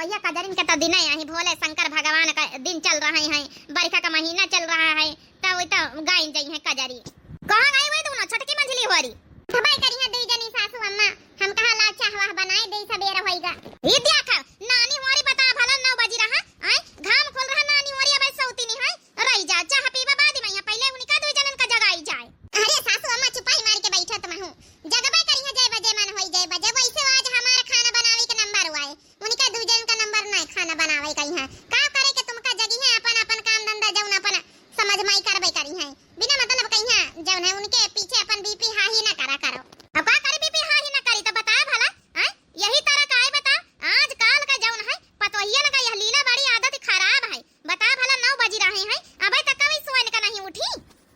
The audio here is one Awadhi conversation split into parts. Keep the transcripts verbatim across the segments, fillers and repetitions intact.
भैया कजरिन के तो दिने आही, भोले शंकर भगवान का दिन चल रहा है, बरखा का महीना चल रहा है, तो वही तो गाइन जाई है कजरी। कहाँ गई वही दोनों छोटकी मंझली होरी? उठबै करी है दुई जनी सासू अम्मा, हम कहा ला चाह वाह बनाए दे, सबेर होइगा। ई देखा नानी होरी बता भला नौ बजी रहा, आय घाम खोल रहा, नानी होरी अबै सौती नहीं है, रही जा चाह पीबा बाद में, यहाँ पहले उनका दुई जनन का जगाई जाए। अरे सासू अम्मा चुपाई मार के बैठा तुम हूँ, जगबै करी है जय बजे मन होई जय बजे, वैसे आज हमारा खाना बनावे के नंबर हुआ है। उनका दुई जन का नंबर नाय खाना बनावे कइहाँ। का करे के तुमका जगी है, अपन अपन काम धंधा जौन अपन समझ माई करबे करी है। बिना मतलब कइहाँ जौन है उनके पीछे अपन बीपी हाही ना करा करो। अब का करे बीपी हाही ना करी तो बता भला, हैं? यही तरह का है बता, आज काल का जौन है पतोहियन का यह लीला बड़ी आदत खराब है। बता भला नौ बजी रहे हैं, अबे तक कभी सोन का नहीं उठी।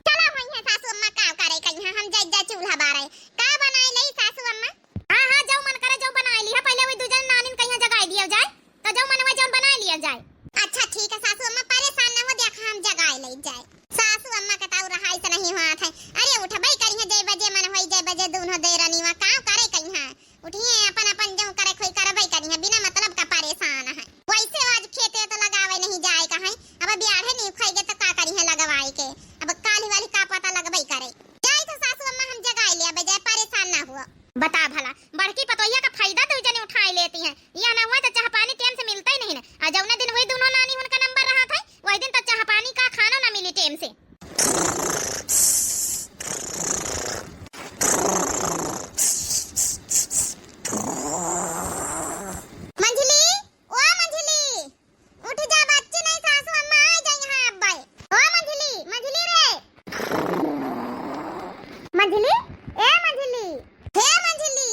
चला होई है सासू अम्मा, का करे कइहाँ हम जाई जाई चूल्हा बारे। का बनाए लई सासू अम्मा? हाँ, हाँ, जौ मन करे जौ बनाए लिहा, पहले वही दू जन नानिन कइहाँ जगाई दिया जाए, तो जौ मन हुआ जौन बनाए लिया जाए। अच्छा ठीक है सासू अम्मा, परेशान ना हो, देखा हम जगाए ले जाए। सासू अम्मा के ताऊ रहाई से नहीं हुआ था। अरे उठबै करी है जय बजे मन होई जय बजे, दोनों देरनिवा का करे कइहाँ। उठिए अपन अपन जौ करे खोई करबै करी है, बिना मतलब का परेशान है। वैसे आज खेते तो लगावे नहीं जाए का है, अब बियाढ़े नहीं उखाई गए तो का करी है लगवाई के, अब काली वाली का पता लगबै करे। जाई तो सासू अम्मा हम जगाई ले, अब जाए परेशान ना हुआ। बता भला, बड़की पतोहिया का फायदा दू जने उठाए लेती हैं। यह ना हुआ तो चाह पानी टेम से मिलता ही नहीं ना। आ जौने दिन वही दोनों नानी उनका नंबर रहा था, वही दिन तो चाह पानी का खाना ना मिली टेम से। मंझली, ओ मंझली, उठ जा बच्ची, नहीं सासू अम्मा आ जाई यहाँ अब्बे। ओ मंझली, मंझली रे। मंझली, ए मंझली। हे मंझली,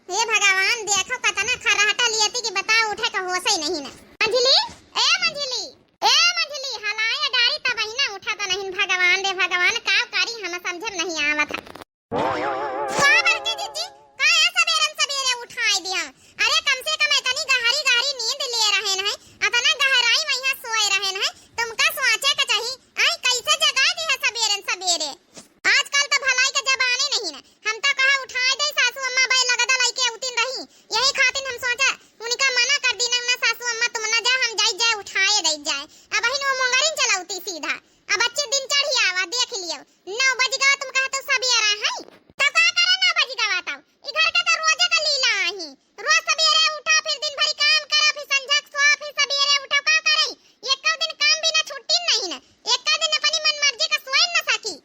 हे भगवान, देखो कतना खर्राटा लियती कि बताओ, उठे का होश ही नहीं ना। मंझली, ए मंझली, ए मंझली, हलाए डारी तब ही ना उठा तो नहीं। भगवान रे भगवान, का करी हम समझ में नहीं आवत है। का बड़की जिज्जी, का है सबेरन सबेरे उठाए दिया? अरे कम से कम इतनी गहरी गहरी नींद लिए रहेन है, इतना गहराई में यहाँ सोए रहेन है, तुमका सोचे के चाही, आई कैसे जगा दिया सबेरन सबेरे? आजकल तो भलाई के जबाने नहीं ना, हम तो कहा उठाए दे सासू अम्मा, बे लगदा लइके उतिन रही, यही खातिर हम सोचा उनका मना कर दी ना, ना सासू अम्मा तुम ना जा, हम जाई जाए उठाए दे जाए। अब ही वो मोंगरिन चलौती सीधा। अब बच्ची दिन चढ़ी आवा, देख लियो, नौ बज गवा, तुम कहा तो सबेरा है, तो का करे नौ बज गवा? तो ई घर के तो रोजे का लीला आही, रोज सबेरे उठा, फिर दिन भरी काम करा, फिर संझा के सोआ, फिर सबेरे उठा, का करे? एक दिन काम बिना छुट्टी नहीं ना, एक दिन अपनी मन मर्जी का सोए न सकी।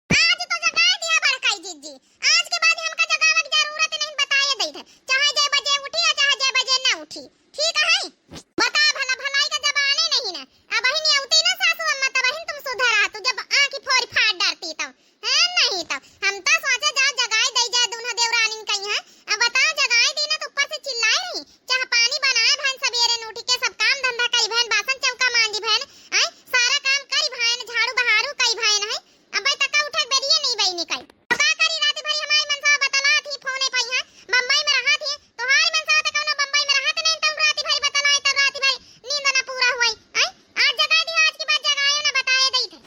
आज तो जगाए दिया बड़काई जिज्जी, आज के बाद हमका जगावे की जरूरत नहीं, बताए दे थे, चाहे जय बजे उठी या चाहे जय बजे ना उठी, ठीक है? बता भला, भलाई का जबाने नहीं ना। अब बहिन अउती ना सासू अम्मा, तब बहिन तुम सुधरा, तू जब आँखी फोरी फाड़ डरती तब, हैं? नहीं तब हम तो सोचे जाओ जगाए दे जाए दोनों देवरानिन कइहाँ। अब बताओ जगाए दी ना तो ऊपर से चिल्लाए रही, चाह पानी बनाए भैन, सबेरे उठ के सब काम धंधा करी भैन, बासन चौका मांजी भैन, आय सारा काम करी भैन, झाड़ू बहारू करी भैन है। अब भाई तका उठे बेरिए नहीं बई निकल। तो का करी, रात भरी हमारी मनसा बतला थी, फोने पे यहाँ बम्बई में रहा थी, तोहारी मनसा तो कौनो बम्बई में रहा तो नहीं, तुम रात भरी बतलाए तब रात भरी नींद ना पूरा हुई। आई आज जगाए दी, आज के बाद जगाए ना, बताए दई थे।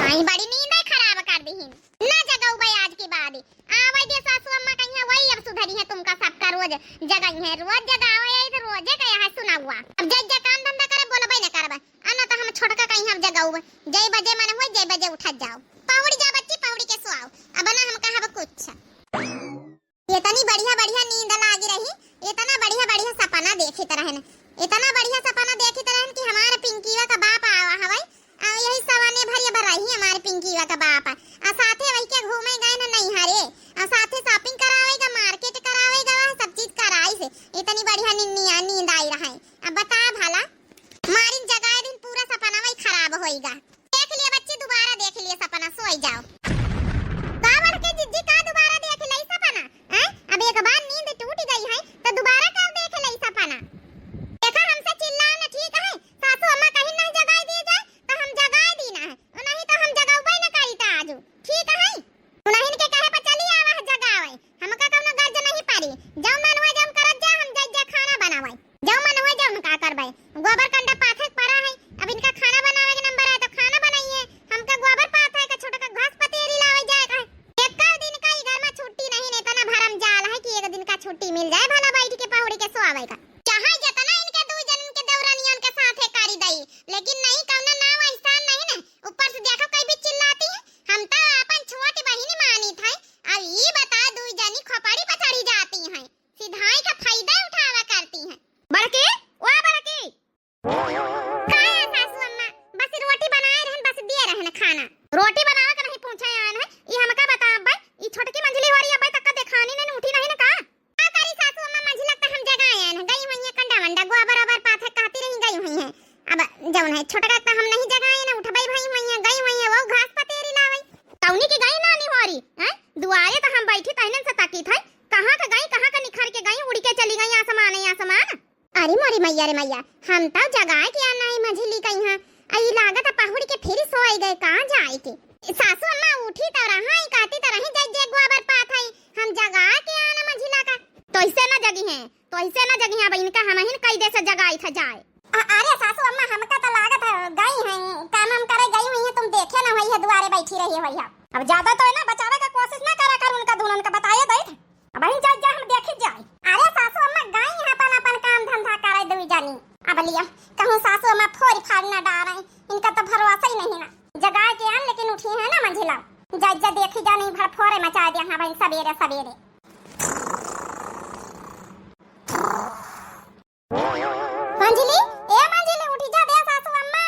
आई बड़ी नींद है खराब कर दी हिन। ना जगाऊ भाई आज के बाद ही। आवे दे सासू अम्मा कइहाँ वही अब सुधरी है, तुमका सबका रोज जगाई है, रोज जगावे है तो रोजे का यहाँ सुना हुआ। अब जय जय काम धंधा करे बोलबे न करबे। आ ना तो हम छोटका कइहाँ अब जगाऊ, जय बजे मन हुए जय बजे उठा जाओ। पहुड़ी जा बच्ची, पहुड़ी के सोआओ, अब ना हम कहब कुछ। इतनी बढ़िया बढ़िया नींद लागी रही, इतना बढ़िया बढ़िया सपना देखित रहन, इतना बढ़िया सपना देखित रहन कि हमार पिंकीवा का बाप आवा हवै, आ यही सवने भर ये भर रही हमार पिंकीवा का बाप, आ साथे वही के घूमे गए न नैहरे, आ साथे shopping करावे गा, market करावे गा, वह सब चीज कराई से इतनी बढ़िया निन्निया नींद आई रहे। अब बता भला, मारिन जगाए दिन पूरा सपना वही खराब होई गा। देख लिए बच्ची, दोबारा देख लिए सपना, सोई जाओ। का बड़के जिज्जी, का दोबारा देख ले सपना? हैं? अब एक बार नींद टूट गई है तो दोबारा कब देख ले सपना? देखा हमसे चिल्लाओ ना, ठीक है? सासू अम्मा कहीं नहीं जगाई दिए जाए तो हम जगाई दी ना है, और नहीं तो हम जगाउबे न करी था आजू, ठीक है? उन्हीं के कहे पर चली आवा है जगावे, हमका कौनो गर्ज नहीं पड़ी। जौन मन हुआ जौन करत जा, हम जाई जा खाना बनावे। जौन मन हुआ जौन का करबे, गोबर कंडा पाथे के पड़ा है। अब इनका खाना बनावे के नंबर आए तो खाना बनाइए, हमका गोबर पाथे का छोटा का घास पतेरी लावे जाए का है। एक दिन का ही घर में छुट्टी नहीं, इतना भरम जाल है कि एक दिन का छुट्टी मिल जाए भला बैठ के पहुड़ी के सोआवे का। चाहे जितना इनके लेकिन नहीं, कौनो नाव एहसान नहीं ना, ऊपर से देखो कई भी चिल्लाती है। हम तो अपन छोट बहिन मानी थे, अब ई बता दुई जनी खोपड़ी पर चढ़ी जाती हैं, सिधाई का फायदा उठावा करती हैं। बड़की, ओ बड़की। का है सासू अम्मा, बस रोटी बनाए रहन, बस दिए रहन खाना। रोटी बनावे के नहीं पूछे आयन है, ई हमका बता अब्बे, ई छोटकी मंझली होरी अब्बे तक का देखानी नहीं, उठी नहीं ना का? का करी सासू अम्मा, मंझिला त हम जगाए आयन है, गई हुई है कंडा वंडा, गोबर ओबर पाथे कहती रही गई हुई है। अब जौन है छोटका त हम नहीं जगाए ना, उठबई भई हुई है, गई हुई है, वो घास पतेरी लावई। तौनी की गई नानी होरी, हैं? दुआरे त हम बैठी तहनन से ताकी थे, कहाँ का गई, कहाँ का निखर के गई, उड़ के चली गई आसमान, आसमान। अरे मोरी मैया रे मैया, हम तो जगाए के आना है मंझिली कइहाँ। अई लागत है पहुड़ के फिर सोई गए, कहाँ जाए के? सासू अम्मा उठी तो रहा, ई कहती तो रही, "जय जय गोबर पात है, हम जगाए के आना मंझिला का।" तो इसे ना जगी हैं, तो इसे ना जगी हैं, अब इनका हम हिन कई दे से जगाई था जाए। अ-, अरे सासू अम्मा, हमका तो लागत है गई हैं, काम हम करे गई हुई हैं, तुम देखे ना हुई है, दुआरे बैठी रही हुई है। अब ज्यादा तो है ना बचावे का कोशिश ना करा कर, उनका दुल्हन का बताए दे। अब वहीं जाए, जा हम देखी जाए। अरे सासू अम्मा गई हैं अपन, अपन काम धंधा करे दुई जानी। अब लिया कहूँ सासू अम्मा फोरी फाड़ ना डारे, इनका तो भरोसा ही नहीं ना। जगाए के आन लेकिन उठी है ना मंझिला। जा, जा देखी जा, नहीं भर फोरे मचा दे हाँ भाई सबेरे सबेरे। मंझिली, ए मंझिली, उठी जा दे सासू अम्मा।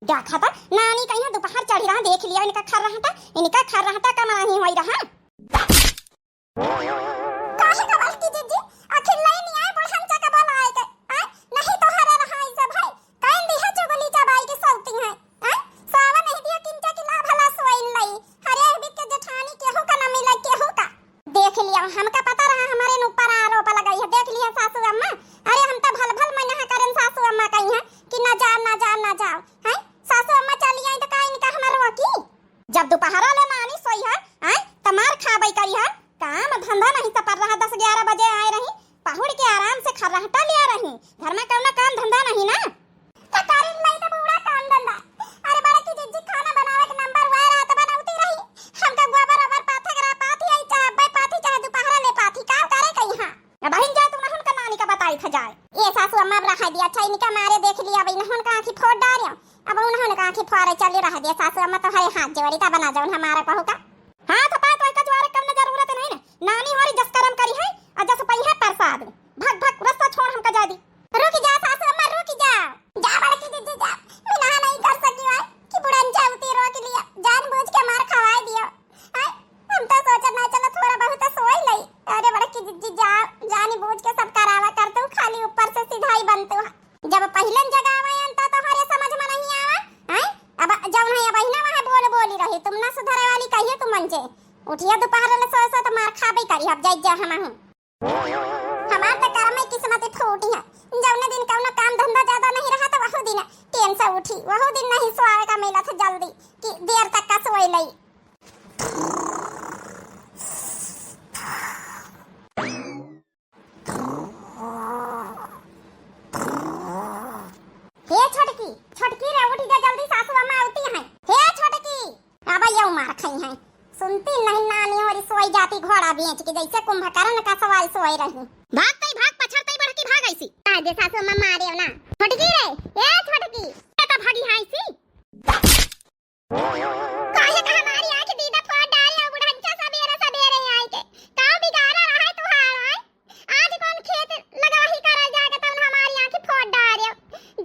देखा था, नानी कइहाँ दुपहर चढ़ी रहा, देख लिया इनका खर रहता, इनका खर रहता कम नहीं होई रहा। काहे का बड़की जिज्जी, आखिर लई नहीं आए बुढ़न चका बोलाए के, आए? नहीं तो हरे रहा ऐसे भाई, कहीं दिया चुगली चबाई के सौती हैं, आए? सावन नहीं दिया किंचा की ला भला सोइन लई, हरे अहबित के जेठानी केहू का न मिले, केहू का। देख लिया, हमका पता रहा हमारे न ऊपर आरोप लगाई है। देख लिया सासू अम्मा, अरे हम तो भल भल मना करेन सासू अम्मा कइहाँ कि ना जाओ, ना जाओ, ना जाओ। हैं? सासू अम्मा चली आई तो का इनका हमार रोकी? जब दुपहरा ले नानी सोई है, हैं? त मार खाबई करी है। काम धंधा नहीं सपर रहा, दस ग्यारह बजे आए रही, पहुड़ के आराम से खर्राटा लिया रही। घर में कौनो काम धंधा नहीं ना। का करी नहीं तो बूढ़ा काम धंधा। अरे बड़की जिज्जी खाना बनावे के नंबर वा रहा त बनौती रही। हमका गोबर ओबर पाथे करा पाथी आई, चाहे अब्बे पाथी, चाहे दुपहरा ले पाथी, काम करे कइहाँ। ए बहिन जा, तू नहुन का नानी का बताई था जाए। ए सासू अम्मा अब रहा दिया, अच्छा इनका मारे देख लिया, अब इनहुन का आँखी फोड़ डारियो। अब उनहुन का आँखी फोड़े चली रहा दिया, सासू अम्मा तो हरे हाथ जोड़ी ता बना जाउन हमारा कहू का। हाथ पाए तो एका ज्वारे कम न जरूरत नहीं ना। नानी होरी जस करम करी है, आ जस पई है प्रसाद। भाग, भाग, रस्ता छोड़ हमका जाए दी। रुक जा सासू अम्मा, रुक जा। जा बड़की जिज्जी जा, बिना नहीं कर सकी है कि बुढ़न जाऊती रोक लिया, जानबूझ के मार खवाए दियो। आय, हम तो सोचत ना चलो थोड़ा बहुत सोई लई। अरे बड़की जिज्जी जा, जानी बूझ के सब करावा कर तू, खाली ऊपर से सिधाई बन तू। जब पहिलन जगावे अंता तो हरे समझ में नहीं आवा, हैं? अब जौन है बहिना वहाँ बोल बोली रही, तुम ना सुधरे वाली कहिए तुम मंजे। उठिया दुपहर ले सोए सोए तो मार खाबे करी, अब जाई जा हम हूँ। हमार तो कर्म किस्मत फूटी है, जौने दिन कौनो काम धंधा ज्यादा नहीं रहा तो वहू दिन टेन से उठी, वहू दिन नहीं सोए का मिला था जल्दी कि देर तक का सोए लई। हे छोटकी, छोटकी रे, उठ जा जल्दी, सासू अम्मा आवती हैं। हे छोटकी, अब यौ मार खाई हैं। सुनती नहीं नानी होरी सोई जाती घोड़ा बेच के, जैसे कुंभकर्ण का सवाल सोए रही। भाग तई भाग, पछड़ तई बड़की भाग ऐसी। आ दे सासू अम्मा मारे ना। छोटकी रे, ए छोटकी, ये तो भागी है ऐसी। काहे का हमारी आँख दीदा फोड़ डारे हो बुढ़ंचा सबेरे सबेरे आई के? का बिगाड़ा रहा है तुहार, आय? आज कौन खेत लगाही करे जाके तौन हमारी आँख फोड़ डारे हो?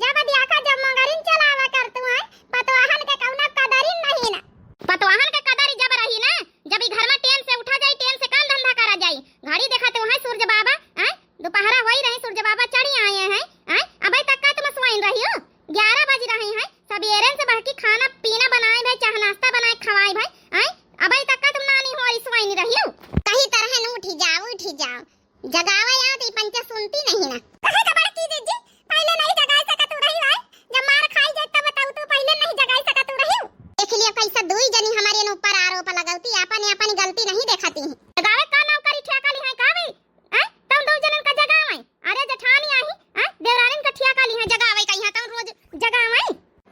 जब देखा जब मगरिन चलावा कर तू, आय? पतवाहन के कौनो कदरिन नहीं ना। पतवाहन के कदरी जब रही ना, जब ई घर में टेन से उठा जाई, टेन से काम धंधा करा जाई। घड़ी देखा तो वहाँ सूरज बाबा, आय? दुपहरा होई रही, सूरज बाबा चढ़ी आए हैं, आय? अबे तक का तुम सोइन रही हो? ग्यारह बज रहे हैं, सबेरन से बहकी खाना पीना बनाए भाई, चाहे नाश्ता बनाए खवाए भाई, आय? अबे तक का तुम नानी होरी सोइन रही हो? कहीं तरह न उठी जाओ, उठी जाओ, जगावे आओ तो ई पंचा सुनती नहीं ना। कहे का बड़की जिज्जी, पहले नहीं जगाए सकत तू रही भाई, जब मार खाई जाए तब बताऊ तू पहले नहीं जगाए सकत तू रही। देख लिया कैसा दुई जनी हमारे न ऊपर आरोप लगावती, अपन अपन गलती नहीं देखाती हैं। जगावे का नाव करी ठेका ली है का भाई? हैं? तौन दो जनन का जगावै? अरे जेठानी आही, हैं? देवरानिन का ठियाका ली है जगावै का, यहाँ तौन रोज जगावै?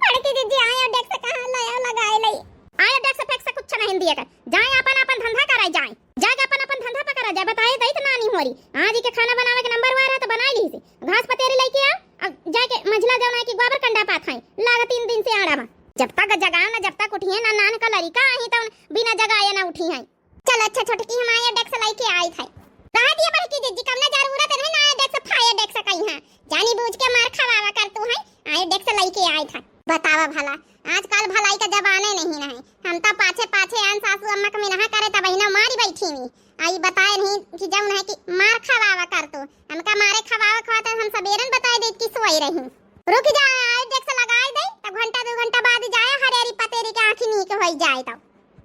बड़की जिज्जी आए और डेस्क कहाँ लाया लगाए लई। आए डेस्क फेंक से कुछ नहीं दिया कर। जाए अपन अपन धंधा कराए जाए। जाके अपन अपन धंधा पकड़ा जाए। बताए दई त नानी होरी। आज के खाना बनावे के नंबर वा रहा तो बनाए ली से। घास पतेरी लेके आ, अब जाके मझला जौन है कि गोबर कंडा पात हैं, लागा तीन दिन से आड़ा मा। जब तक जगाओ ना, जब तक उठिए ना, नान का लड़िका आही तो बिना जगाए ना उठी हैं। चल अच्छा छोटकी, हम आए डेक्स लइके आइत है। रहा दिया बड़की जिज्जी, कवना जरूरत नहीं ना आए डेक्स फाए डेक्स कहीं है। जानी बूझ के मार खवावा कर तू है, आए डेक्स लइके आइत है। बतावा भला, आजकल भलाई का जमाने नहीं रहे। हम तो पाछे पाछे आन सासू अम्मा के मिनहा करे तब बहिना मारी बैठी हुई। आई बताए नहीं कि जौन है कि मार खवावा कर तू। हमका मारे खवावा खवाते हम सबेरन बताए देत कि सोई रही। रुक जा, आए डेक्स लगाई दे, तब घंटा दो घंटा बाद जाए हरेरी पतेरी के आँखी नीक होई जाए तब।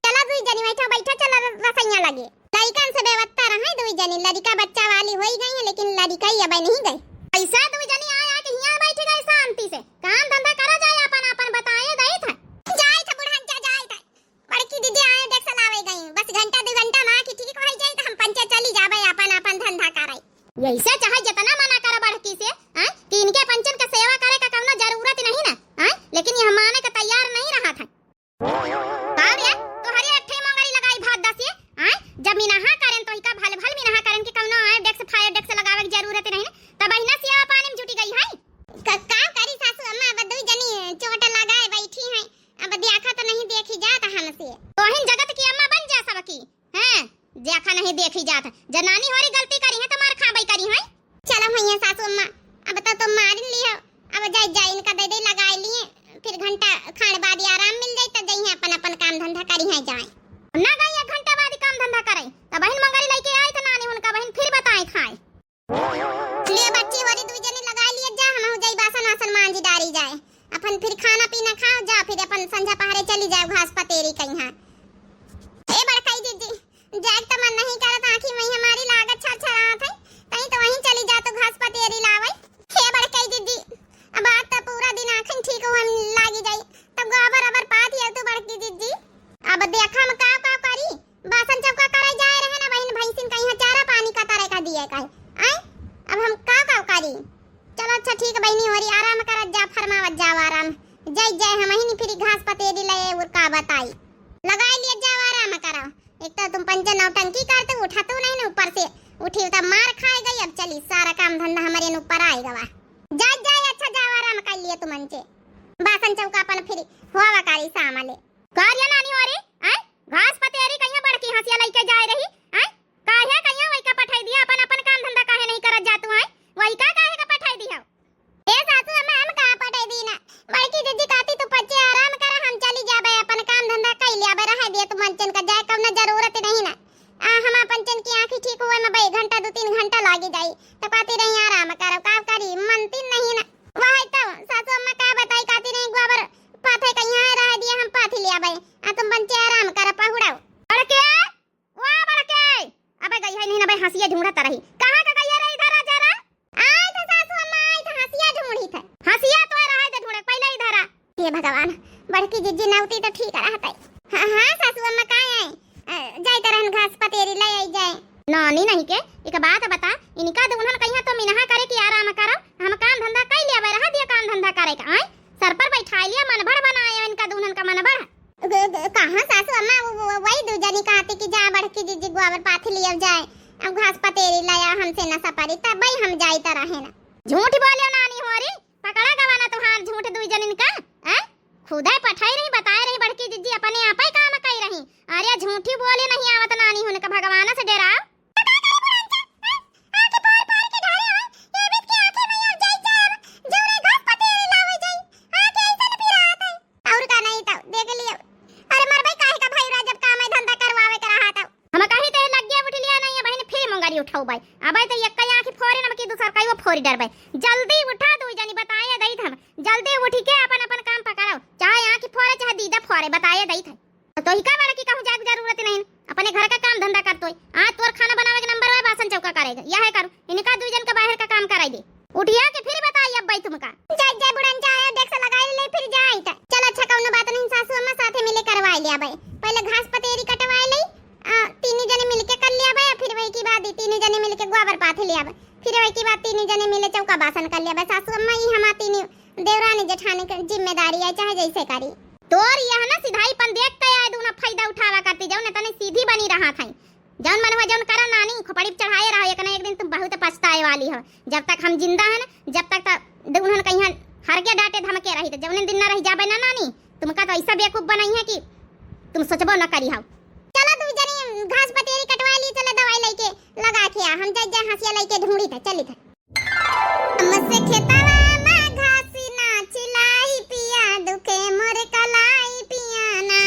चला दुई जनी बैठा, बैठा चला र-, रसैया लगे। लइकन से बेवत्ता रहे दुई जनी, लड़िका बच्चा वाली होई गई है, लेकिन लड़िका ही अबे नहीं गई। ऐसा दुई जनी आया कि हियाँ बैठ गए शांति से, काम धंधा करा जाए, अपन अपन बताए दई था। जाए था बुढ़न जा, जाए था। बड़की दीदी आए डेक्स लावे गई, बस घंटा दो घंटा मा कि ठीक हो जाए तो हम पंचे चली जाबे, अपन अपन धंधा करे। ऐसे चाहे जितना मना कर बड़की से, हाँ, कि इनके पंचन का सेवा करे का कौनो जरूरत नहीं ना, हाँ, लेकिन यह माने का तैयार नहीं रहा था। का रे, तोहरे अट्ठे मोंगरी लगाई भात दसिए, आय? जब मिनहा करेन तो इका भल भल मिनहा करेन कि कौनो आय डेक्स फायर डेक्स लगावे के जरूरत नहीं, तब अहिना सियावा पानी में जुटी गई है। क-, का करी सासू अम्मा, अब दुई जनी चोट लगाए बैठी हैं, अब देखा तो नहीं देखी जात हमसे। तोहिन जगत की अम्मा बन जा सबकी, हैं? देखा नहीं देखी जात, जनानी होरी गलती करी है तो मार खाबई करी है। चलो भैया सासू अम्मा, अब तो तुम मारिन लियो, अब जाई जाई इनका दे दे लगाए लिए, फिर घंटा खान बाद ही आराम मिल जाई, तब जइहे अपन अपन काम धंधा करी है जाए। ना गई एक घंटा बाद ही काम धंधा करे, तब बहिन मंगरी लइके आई तो नानी उनका बहिन फिर बताए खाए। लिए बच्ची होरी दुई जनी लगाए लिए जा, हम जाई बासन वासन मांजी डारी जाए, अपन फिर खाना पीना खाओ जा, फिर अपन संझा पहरे चली जाओ घास पतेरी कहीं। ए बड़काई दीदी, जाए त मन नहीं करत, आँखी में हमारी लागत छरछरात है, तहीं तो वहीं चली जा तो घास पतेरी लावे। हे बड़कई दीदी, अब आज तो पूरा दिन आँखन ठीक हुए में लागी जाई, तब गोबर अबर पात ही तू बड़की दीदी। अब देखा हम का का करी, बासन चौका करे जाए रहे ना बहिन, भैंसिन कहीं चारा पानी का तरह का दिए कहे, आय, अब हम का का करी। चलो अच्छा ठीक बहिनी होरी, आराम करत जा, फरमावत जाओ आराम, जय जय हम ही फिर घास पतेरी ले और का बताई, लगाई लिए जाओ आराम करो। एक तो तुम पंचे नौटंकी करते, उठा तो नहीं ना ऊपर से, उठी तो मार खाए गई। अब चली सारा काम धंधा हमारे न ऊपर आए गवा। जा जा, अच्छा जाओ आराम कर लिए तुम अंचे, बासन चौका अपन फिर हुआ कारी सामले। का रे नानी हो रे, आय? घास पतेरी कहिया बड़की हंसिया लइके जाए रही, आय? काहे कहिया वही का पठाई दिया, अपन अपन काम धंधा काहे नहीं करत जातू, आय? वही का काहे का पठाई दिया? ए सासू अम्मा, हम कहाँ पठे दीना? बड़की जिज्जी कहती, "तू पंचे आराम करा, हम चली जाबे, अपन काम धंधा कई लियाबे, रहे दिए तू मंचन का, जाए कौनो जरूरत नहीं ना। आ, हमार पंचन की आँखी ठीक हुए में बे घंटा, दो तीन घंटा लागी जाई।" तो कहती रही, "आराम करो, का करी, मनती नहीं ना।" वही तो सासू अम्मा का बताई, कहती रही, "गोबर पाथे कहीं रहे दिए, हम पाथी लियाबे, आ तुम पंचे आराम करो, पहुड़ाओ।" अरे के? ओ बड़के, अबे गई है नहीं ना भाई, हंसिया ढूंढत रही। कहाँ का गई रे, इधर आ जरा। आय था सासू अम्मा, आय था, हंसिया ढूंढी थे। हंसिया तो रहे दे ढूंढे, पहले इधर आ। हे भगवान, बड़की जिज्जी नौती तो ठीक रहत है। हाँ, हाँ, सासू अम्मा, का है? अ, जाए तो रहन घास पतेरी ले आई जाए। नानी नहीं के, एक बात बता, इनका दुल्हन कहिया तो मिनहा करे कि आराम करो, हम काम धंधा कई लिया, रहा दिया काम धंधा करे का, आय? सर पर बैठा लिया, मनबढ़ बनाए इनका दुल्हन का मनबढ़। ग-, ग-, कहाँ सासू अम्मा, वो, वो, वही दू जनी कहती कि जा बड़की जिज्जी गोबर पाथी लिया जाए, अब घास पतेरी लाया हमसे न सपरी, तब भाई हम जाई त रहे ना। झूठ बोले नानी हो री, पकड़ा गवा ना तुहार झूठ दुई जनिन का, हैं? खुदे पठाई रही, बताए रही बड़की जिज्जी अपने आप ही काम कई रही। अरे झूठी बोले नहीं आवत नानी हुन का, भगवान से डराओ। और का नहीं तो देख लियो। अरे मरबे काहे का भैरा, जब काम है धंधा करवावे के रहा तो। हम कही ते लग गया उठ लिया नहीं है बहिन, फिर मुंगरी उठाऊ भाई। अबे तो एक कई आँखी फोरे न की दूसर कई वो फोरी डरबे। जल्दी उठा दू जनी बताए दई हम। जल्दी उठी के अपन अपन काम पकड़ो। चाहे आँखी फोरे चाहे दीदा फोरे बताए दई थे। तो ही का बड़ा की कहूँ जाए के जरूरत नहीं। अपने घर का काम धंधा करतो है। आज तोर खाना बनावे के नंबर है, बासन चौका करेगा। यह है करू। इनका दू जन का बाहर का काम कराई दे। उठिया के फिर बताई अब भाई तुमका। जय जय बुढ़न चाहे डेक्स लगाई ले फिर जाई त। चल अच्छा कौनो बात नहीं, सासू अम्मा साथे मिले करवाई ले भाई। पहले घास पतेरी कटवाई ले, आ, तीनों जने मिलके कर लिया भाई, फिर वही की बात ही तीनों जने मिलके गोबर पाथे लिया भाई, फिर वही की बात तीनों जने मिले चौका बासन कर लिया भाई। सासू अम्मा ये हमार तीनों देवरानी जेठानी के जिम्मेदारी है, चाहे जैसे करी। तोर यह ना सिधाईपन देख के आए दूना फायदा उठावा करती, जौन तने सीधी बनी रहा था। जौन मन हुआ जौन करा नानी, खोपड़ी पे चढ़ाए रहो, एक ना एक दिन तुम बहुत पछताए वाली हो। जब तक हम जिंदा है ना, जब तक त द-, उन्हन कहिया हर के डांटे धमके रही, त जौने दिन ना रही जाबे ना नानी, तुमका तो ऐसा बेवकूफ बनाई है कि तुम सोचबो ना करी हाउ। चला दू जनी घास पतेरी कटवा ली, चला दवाई लेके लगा के आ, हम जाई जाई हंसिया लेके ढूंढी था, चली था। हमसे खेतवा में घास ना छिलाई पिया, दुखे मोर कलाई पिया ना।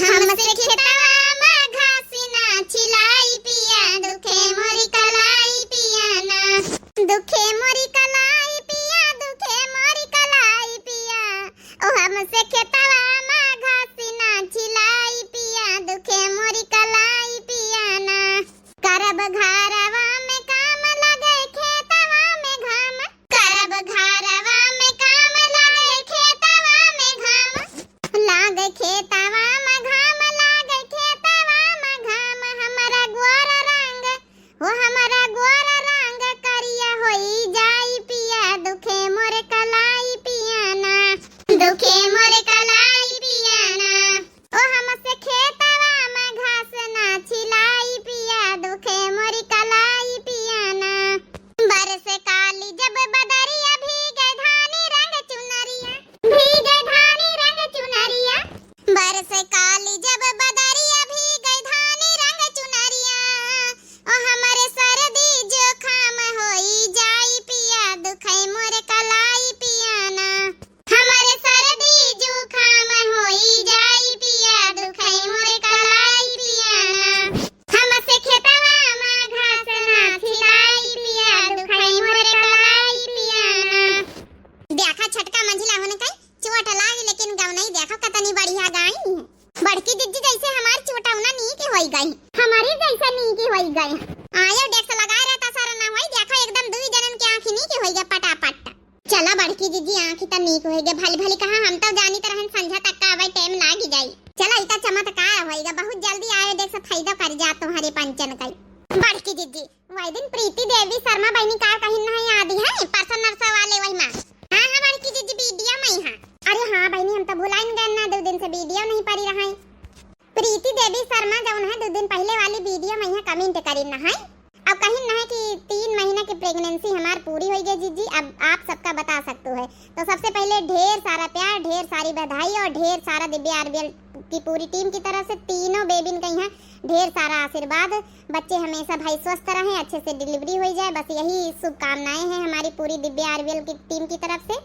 हमसे खेतवा में घास ना छिलाई पिया, दुखे मोर कलाई पिया ना। दुखे मोर कलाई पिया, दुखे मोर कलाई पिया। ओ हमसे खेतवा में घास ना छिलाई पिया, दुखे मोर कलाई पिया ना। करब घरवा में काम, लागे खेतवा में घाम। करब घरवा में काम, लागे खेतवा में घाम। लागे खेतवा में घाम, लागे खेतवा में घाम। हमरा गोर रंग, हो हमरा गोर रंग करिया होई जाई पिया, दुखे मोर कलाई पिया ना। दुखे मोर कलाई पिया ना। ओ हमसे खेतवा में घास ना छिलाई पिया, दुखे मोर कलाई पिया ना। बरस काली जब बदरिया, भीगे धानी रंग चुनरिया। भीगे धानी रंग चुनरिया। बरस काली जब बदरिया, भीगे धानी रंग चुनरिया। ओ हमरे सर्दी जुखाम होई जाई पिया, दुखे मोर कलाई पिया ना। हमरे सर्दी जुखाम होई जाई पिया, दुखे मोर कलाई पिया ना। हमसे खेतवा में घास ना छिलाई पिया, दुखे मोर कलाई पिया ना। देखा छोटका मंझिला होने कई चोट लागी, लेकिन गवनई देखो कतनी बढ़िया गाई है। बड़की जिज्जी जैसे हमार चोटौना नीक होई गई। हमारी जैसे नीक होई गई। आयो डेक्स लगाए रहता सर ना होई, देखो एकदम दुई जनन के आँखी नीक होई गई पटापट। चला बड़की जिज्जी, आँखी त नीक होई गई, भली भली कहा हम तो जानी तरहन संझा तक का अबे टाइम लागी जाई। चला इता चमत्कार होई गई, बहुत जल्दी आयो डेक्स फायदा कर जा तुम्हारे पंचन कई। बड़की जिज्जी, वही दिन प्रीति देवी शर्मा बहिनी का कहिन नहीं याद है, परसों नरसा वाले वही माँ। हाँ, हाँ, बड़की जिज्जी वीडियो में ही हाँ। अरे हाँ बहिनी, हम तो भुलाइन गए ना, दो दिन से वीडियो नहीं पड़ी रहा है। प्रीति देवी शर्मा जौन है, दो दिन पहले वाली वीडियो में यहाँ कमेंट करी ना है। अब कहिन ना है कि तीन महीना की प्रेगनेंसी हमार पूरी होई गई जिज्जी, अब आप सबका बता सकते हो। तो सबसे पहले ढेर सारा प्यार, ढेर सारी बधाई और ढेर सारा दिव्या आरबीएल की पूरी टीम की तरफ से तीनों बेबिन के यहाँ ढेर सारा आशीर्वाद। बच्चे हमेशा भाई स्वस्थ रहें, अच्छे से डिलीवरी हो जाए, बस यही शुभकामनाएं हैं हमारी पूरी दिव्या आरबीएल की टीम की तरफ से।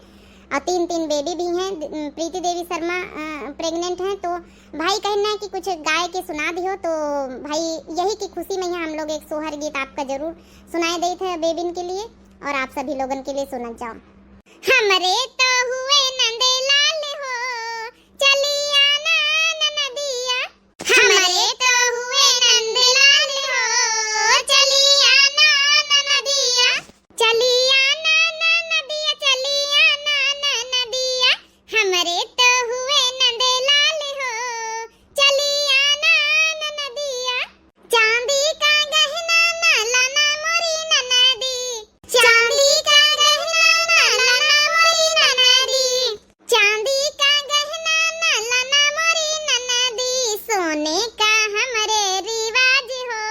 और तीन, तीन बेबी भी हैं, दि-, प्रीति देवी शर्मा, अ, प्रेग्नेंट हैं, तो भाई कहना है कि कुछ गाय के सुना दियो, तो भाई यही की खुशी में यहाँ हम लोग एक सोहर गीत आपका जरूर सुनाए देत है बेबिन के लिए, और आप सभी लोगन के लिए सुनत जाओ। हमरे तो हुए नंदलाल हो, चलिया ना ननदिया। हमरे तो हुए नंदलाल हो, चलिया ना ननदिया। चलिया ना ननदिया, चलिया ना ननदिया। हमरे तो हुए नंदलाल हो, चलिया ना ननदिया। चांदी का गहना ना लाना मोरी ननदी। चांदी का गहना ना लाना मोरी ननदी। चांदी का गहना ना लाना मोरी ननदी। सोने का हमरे रिवाज हो,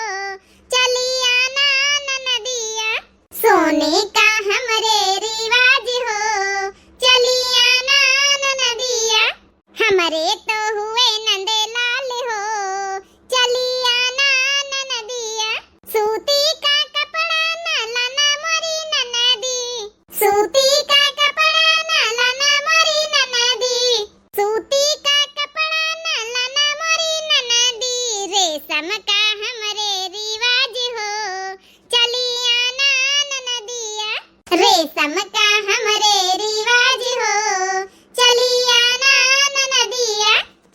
चलिया ना ननदिया। सोने का हमरे रिवाज हो, चलिया ना ननदिया। हमरे तो हुए नंदलाल हो, चलिया ना ननदिया। सूती का कपड़ा ना लाना मोरी ननदी। सूती का कपड़ा ना लाना मोरी ननदी। सूती का कपड़ा ना लाना मोरी ननदी। रेशम का हमरे रिवाज हो, चलिया ना ननदिया। रेशम का हमरे रिवाज हो, चलिया ना ननदिया।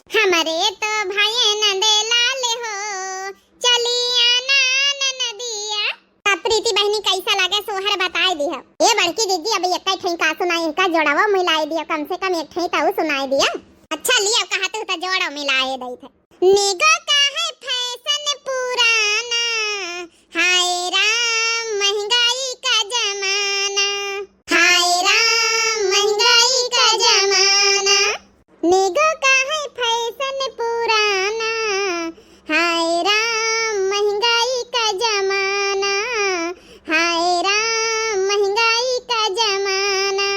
हमरे तो भये नंदलाल हो, चलिया ना ननदिया। अब प्रीति बहिनी कैसा लगे सोहर बताए दिह। ए बड़की जिज्जी, अब एक्कै ठई का सुनाई, इनका जोड़वा मिलाए दिह, कम से कम एक ठई तऊ सुनाए दिह। अच्छा लिया, कहा तू तो जोड़ो मिलाए दई थे। नेगो का है फैशन पुराना, हाय राम महंगाई का जमाना, हाय राम महंगाई का जमाना। नेगो का है फैशन पुराना, हाय राम महंगाई का जमाना, हाय राम महंगाई का जमाना।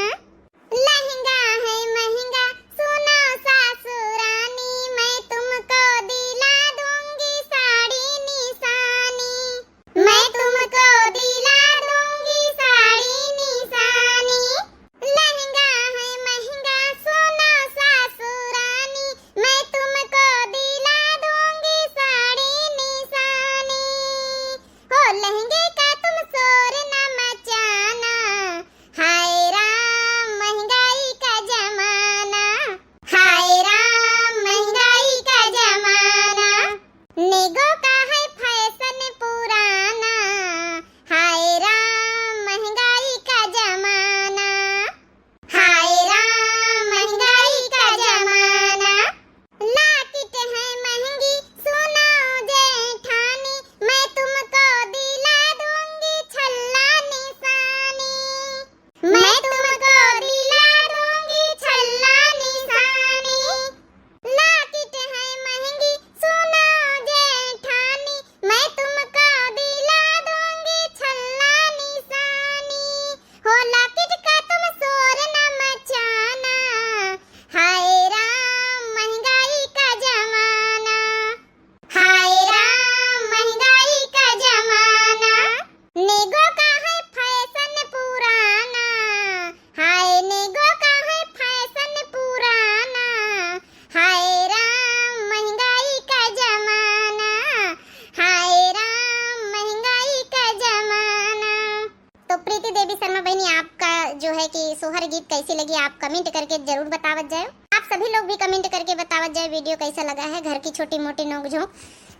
सोहर गीत कैसी लगी, आप comment करके जरूर बतावत जाए। आप सभी लोग भी comment करके बतावत जाए video कैसा लगा है, घर की छोटी मोटी नोक झोंक।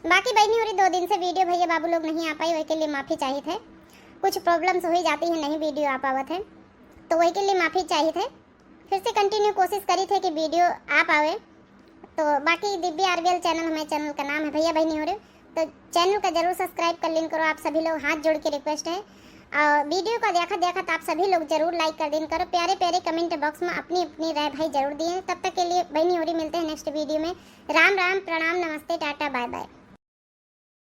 बाकी बहनी होरी, दो दिन से video भैया बाबू लोग नहीं आ पाए, वही के लिए माफ़ी चाहित है। कुछ problems हो ही जाती है, नहीं video आ पावत है, तो वही के लिए माफ़ी चाहित है। फिर से continue कोशिश करी थे कि video आ पावे। तो बाकी दिव्या आरवीएल channel हमारे channel का नाम है भैया बहनी होरी, तो channel का जरूर subscribe कर लीन करो आप सभी लोग, हाथ जोड़ के request है। और video का देखत देखत आप सभी लोग जरूर like कर दीन करो, प्यारे प्यारे comment box में अपनी अपनी राय भाई जरूर दिए। तब तक के लिए बहनी होरी, मिलते हैं next video में। राम राम, प्रणाम, नमस्ते, टाटा, bye bye।